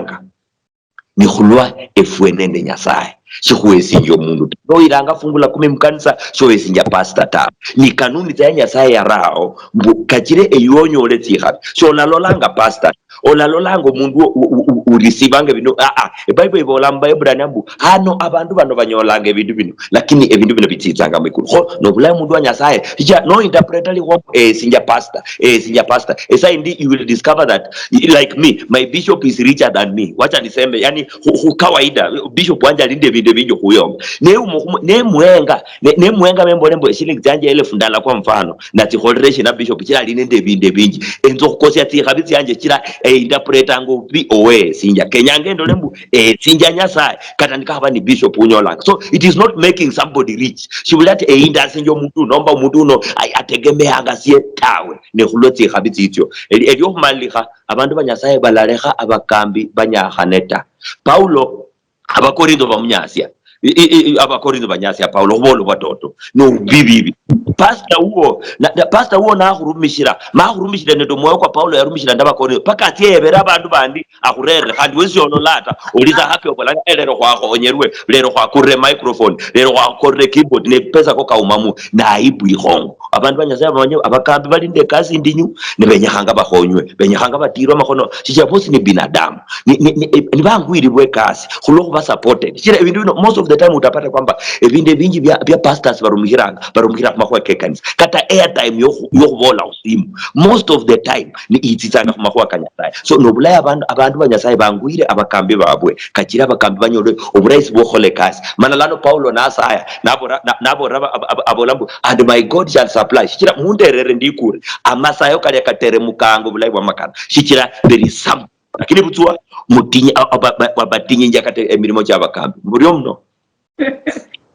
nikhulwa efwe nende Nyasaye, shikhuhesinjia omundu ta. Noyiranga fungu la kumi mukanisa, shohesinjia pastor tawe. Ni kanuni tsa ya Nyasaye yarao mbu kachire ewe onyole tsikhabi. Sholalolanga pastor, olalolanga omundu u- u- u- urisivanga ebindu. Aa, ebible ibola mubaebrania mbu hano abandu bano banyolanga ebindu bino, lakini ebindu bino bitsitsanga mwikulu. Kho nobulayi omundu wa Nyasaye, shichira nointerpreta likhuwa mbu eh, sinja pastor, eh, sinja pastor, esaindi you will discover that, like me, my bishop is richer than me. Wacha niseme, yani khu- khu kawaida bishop wanje ali nende ebindu ebinji okhuyomba. Ne umu- ne muhenga ne- ne muhenga bembole mbu eshilingi tsianje elefu ndala kwa mfano, natsikholere shina bishop chira ali nende ebindu ebinji. Enzo khukosia tsikhabi tsianje chira einterpretanga obubi owe sinja. Kenyanga endole mbu eh, sinja Nyasaye kata nikakhaba ni bishop unyolanga. So it is not making somebody rich. Shibuli ati eindasinja omundu uno nomba omundu uno ai- ategemeanga sie tawe. Ne khulwa tsikhabi tsitsio. Eli- eliokhumalikha, abandu ba Nyasaye balalekha abakambi banyakhane ta. Paulo Abakorintho bamunyasia. I- i- i- Abakorintho banyasia Paulo khubola obwatoto nobubi bibi. Pastor uwo na, na, pastor uwo nakhurumishira, makhurumishira nende omwoyo kwa Paulo yarumishira nende Abakorintho paka atsie yebere abandu bandi akhurerere, khandi wesi olola ta. Oli sa happy obolanga, "Eh, lero khwakhonyerwe, lero khwakurire microphone, lero khwakorire keyboard, ne pesa ko kaumamu." Na aibu ikhongo. Abandu ba Nyasaye bamanye abakambi bali nende ekasi indinyu, nibenyekhanga bakhonywe, benyekhanga batirwe amakhono, shichira bosi ni binadamu. Ni- ni- ni- nibangwiribwa ekasi khulwokhuba supported. Shichira ebindu bino most of the time utapata kwamba ebindu ebinji bia, bia pastors barumikhiranga, barumikhira khumakhuwa kekanisa. Kata airtime yokhu- yokhubola khusimu most of the time ni itsitsanga khumakhuwa ka Nyasaye. So nobulayi abandu, abandu ba Nyasaye bangwire abakambi babwe, kachira abakambi banyole oburahisi bwokhukhola ekasi. Mana lano Paulo nasaya nabora na- nabora aba- aba- aba- abola mbu, "And my God shall supply." Shichira munderere ndikure amasayo kalia kateremukanga obulayi bwamakana. Shichira there is some, lakini butswa mutinyi a- a- ba- ba- batinyinja kata emirimo chia bakambi. Murio muno.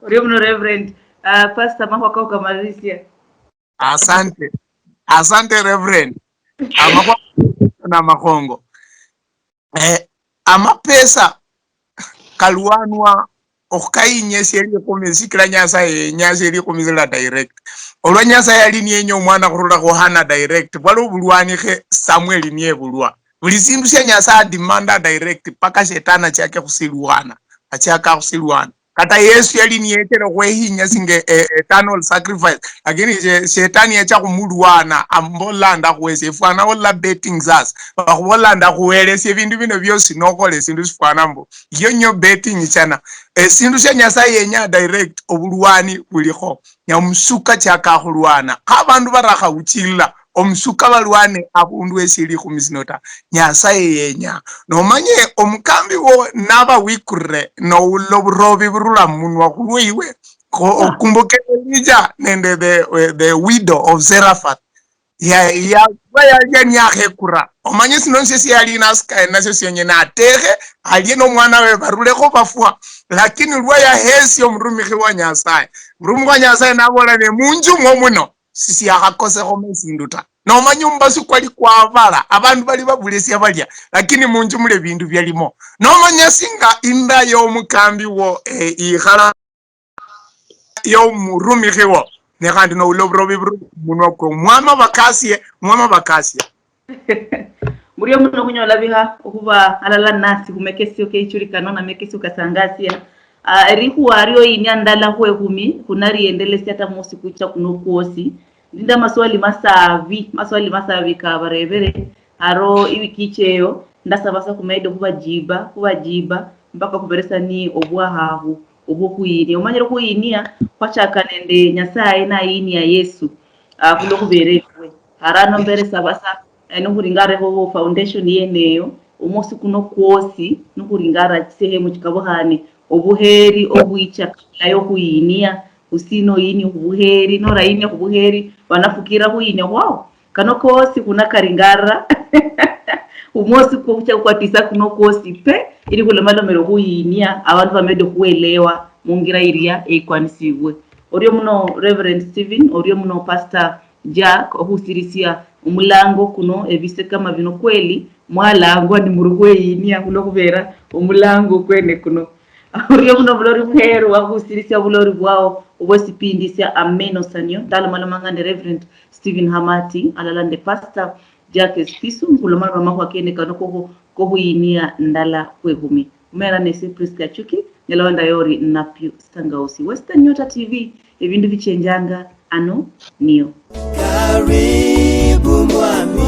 Orio muno, Reverend. Uh, Pastor, mahwa kao kamalisia. Asante. Asante, Reverend. Amakwa na makhongo. Eh, amapesa kalwanwa okhukayinyesia elikhumi sikila Nyasaye yenyasia elikhumi sila direct. Olwa Nyasaye ali niyenya omwana khurula khu Hana direct, bwali obulwanikhe Samuel niyebulwa. Buli sindu sia Nyasaye adimanda direct paka shetani achake khusilwana, achaka khusilwana. Kata Yesu yali niyechele okhwehinya singa e- eternal sacrifice, lakini she- shetani yacha khumulwana, amubola ndakhuwesia, ifwana ola betting sasa, bakhubola ndakhuwelesia ebindu bino biosi nokhola esindu sifwana mbu, iyo nyo betting chana. Esindu sia Nyasaye yenya direct, obulwani bulikho. Nyamusuka chaka khulwana. Kha abandu barakhauchilila, omusuka balwane abundu esi likhumi sino ta. Nyasaye yenya. Nomanye omukambi wo naba wikurire, nowula oburobi burula mumunwa khulwe iwe. Kho okumbuke Elijah nende the, the widow of Zarephath. Ya, ya, kuba yalya niyakhekura. Omanye sino nisyo syali nasikaye nasyo syenyene, atekhe, alye nomwana we, barulekho bafwa. Lakini lwa yahesia omurumikhi wa Nyasaye, omurumikhi wa Nyasaye nabola, ne munju mwo muno sisiakhakosekhoma esindu ta. Nomanya omubasu kwali kwabala, abandu bali babulesia balya, lakini munju mule bindu byalimo. Nomanya singa inda yomukambi wo, eh, ikhala yomurumikhiwo, ne khandi nowula oburobi buri munwa kwe. Mwama bakasie, mwama bakasie. Murio muno khunyola biha okhuba alala nasi khumekesio keichurikano na mekesio kasangasia. Ah, erikhuwa ario inia ndala khwekhumi khunariendelesia ta mwosi kucha kuno kwosi. Ndinda maswali masabi, maswali masabi kabarebere aro iwiki icheyo. Ndasaba sa khumaide khubajiba, khubajiba mpaka khuberesanie obwahahu obwo khuyinia. Omanyire khuyinia khwachaka nende Nyasaye nayinia Yesu, ah, khulwo khubera efwe. Arano mbere saba sa, eh, nokhuringa arekho foundation yeneyo, omwosi kuno kwosi, nokhuringa ara chisehemu chikabukhane, obuheri obwicha kabula yo khuyinia, khusina oyinie khubuheri, norayinia khubuheri, banafukira khuyinia khwao. Kano kosi khunakaringara omwosi kwokucha kukwatisa kuno kwosi pe, ili khulomalomera okhuyinia abandu bamede okhuelewa mungira iria eikwanisibwe. Orio muno Reverend Stephen, orio muno Pastor Jack, okhusirisia omulango kuno, ebise kama bino kweli mwalangwa ni muri khweyinia khulwo khubera omulango kwene kuno. Orio muno bulori buheru wakhusirisia bulori bwao obwesipindi sia Amenosanio. Ndalomalomanga nde Reverend Stephen Hamati alala nde Pastor Jack Espisu, nkhulomalola makhuwa kene kano kokhu-, kokhuyinia ndala khwekhumi. Omera nesi Prisca Chuki, nyala wandaya ori Napio Stangausi. Western Nyota T V, ebindu bichenjanga ano nio. Karibu mwami.